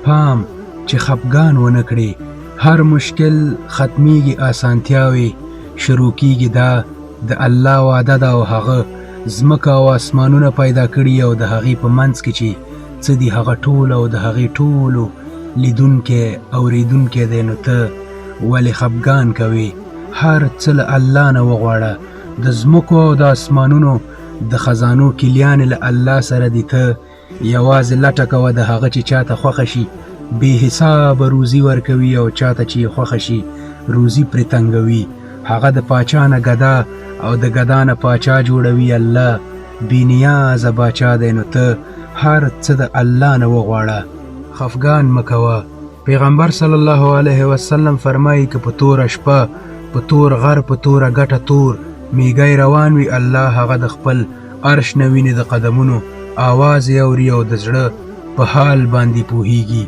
پام چې خپګان ونه کړې. هر مشکل ختمیږي اسانتیاوې شروع کیږي دا د الله وعده ده او هغه ځمکه او اسمانونه پیدا کړي او د هغې په منځ کې چې څه دي هغه ټول او د هغې ټولو لیدونکی اوریدونکی دی نو ته ولې خپګان کوې؟ هر څه له الله نه وغواړه. د ځمکو او د اسمانونو د خزانو کلیانې له الله سره دي ته یوازې لټه کوه د هغه چې چاته خوښه شي بې حسابه روزي ورکوي او چاته چې یې خوښه شي روزي پرې تنګوي. هغه د پاچا نه ګدا او د ګدا نه پاچا جوړوي. الله بې نیازه باچا دی نو ته هر څه د الله نه وغواړه. خفګان مه کوه. پیغمبر صلی الله علیه وسلم فرمایي که په توره شپه په تور غر په توره ګټه تور میږی روان وي الله هغه د خپل عرش نه ویني د قدمونو آواز یې اوري او د زړه په حال باندې پوهیږي.